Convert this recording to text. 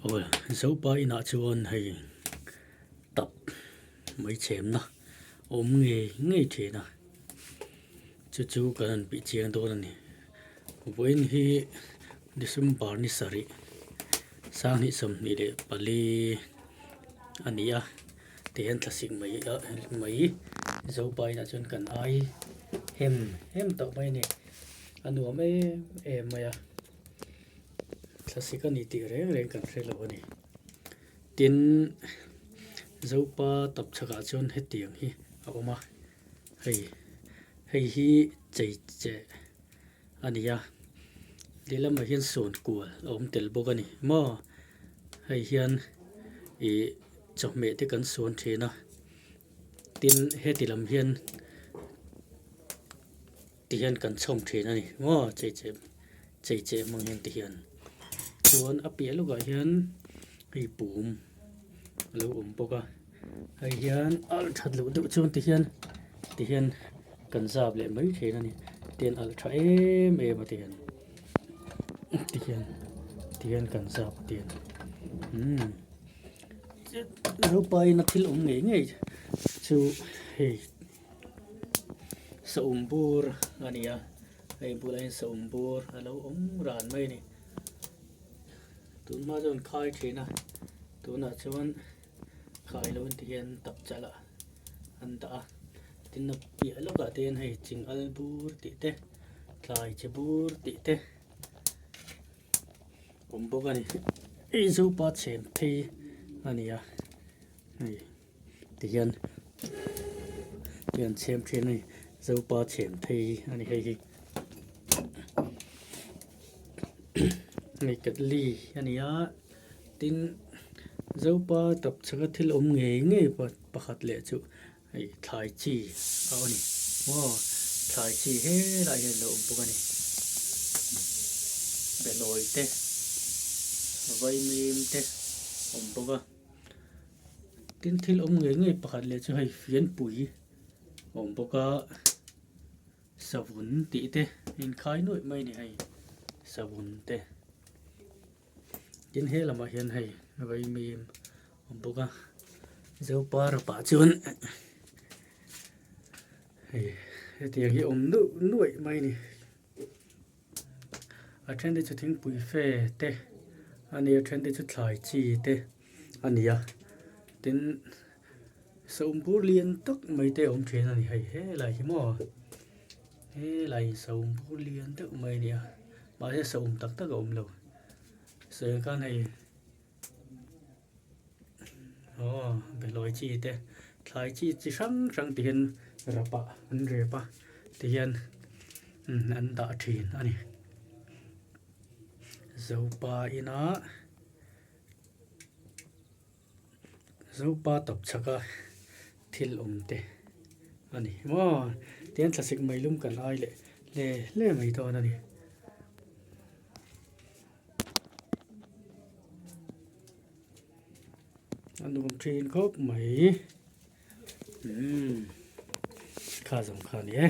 Aw Zopa inah chuan hei tap mai chhemna a awm ngei ngei thin a, chu chu kan han bih chiang dawn a ni. Vawiin hi December ni sarih sanghnih 24 a ni a, tihian thlasik mai mai Zopa inah chuan kan ai hem hem tawh mai a ni, a nuam em em mai a. Thlasik a ni tih reng reng kan hre lo a ni. Tin, Zopa tapchhakah chuan hetiang hi a awm a, hei hei hi chei cheh a ni a, lehlamah hian sawn kual a awm tel bawk a ni maw? Hei hian ih chawhmeh te kan sawn thin a, tin heti lam hian. Ti hian kan chhawm thin a ni maw chei cheh chei cheh hmang hian ti hian chuan a piah lawkah hian hei pum a lo awm bawk a hei hian alh that loh deuh chuan ti hian ti hian kan zap leh mai thin a ni tian alh tha em em a ti hian ti hian ti hian kan zap a ti hian umm Zopain a thil awm ngei ngei chu hei. Saum bur a ni a, hei bulah hian saum bur a lo awm ran mai a ni. Tunhma chuan khai thin a, tunah chuan khai lo inti hian tap chalah an dah a, tin a piah lawkah te hian hei chingal bur tih te tlai chi bur tih te awm bawk a ni. Hei Zopa chhem phei a ni a hei. Tihian tihian chhem thin a ni Zopa chhem phei a ni hei hi hei ketli a ni a tin Zopa tapchhaka thil awm ngei ngei pakhat leh chu hei thlai chi a awm a ni maw thlai chi helaiah hian a lo awm bawk a ni behlawi te vaimim te a awm bawk a. Tin thil awm ngei ngei pakhat leh chu hei fianpui a awm bawk a savun tih te a inkhai nuaih mai a ni hei savun te tin he lamah hian hei vaimim a awm bawk a zopa rapah chuan hei hetiang hi a awm nuaih nuaih mai a ni. A then te chu thingpui fe te a ni a then te chu thlai chi te a ni a tin saum bur lian tak mai te a awm thin a ni hei helai hi maw helai hi saum bur lian deuh mai a ni a mahse saum tak tak a awm lo sawi khan hei aw behlawi chi te thlai chi chi hrang hrang ti hian rap ah an rep a ti hian an dah thin a ni zopa inah zopa tawp chhak a thil awm te a ni maw tihian thlasik meilum kan ai leh hle hle mai dawn a ni. A nuam thin khawp mai umm kha zawng kha a ni e.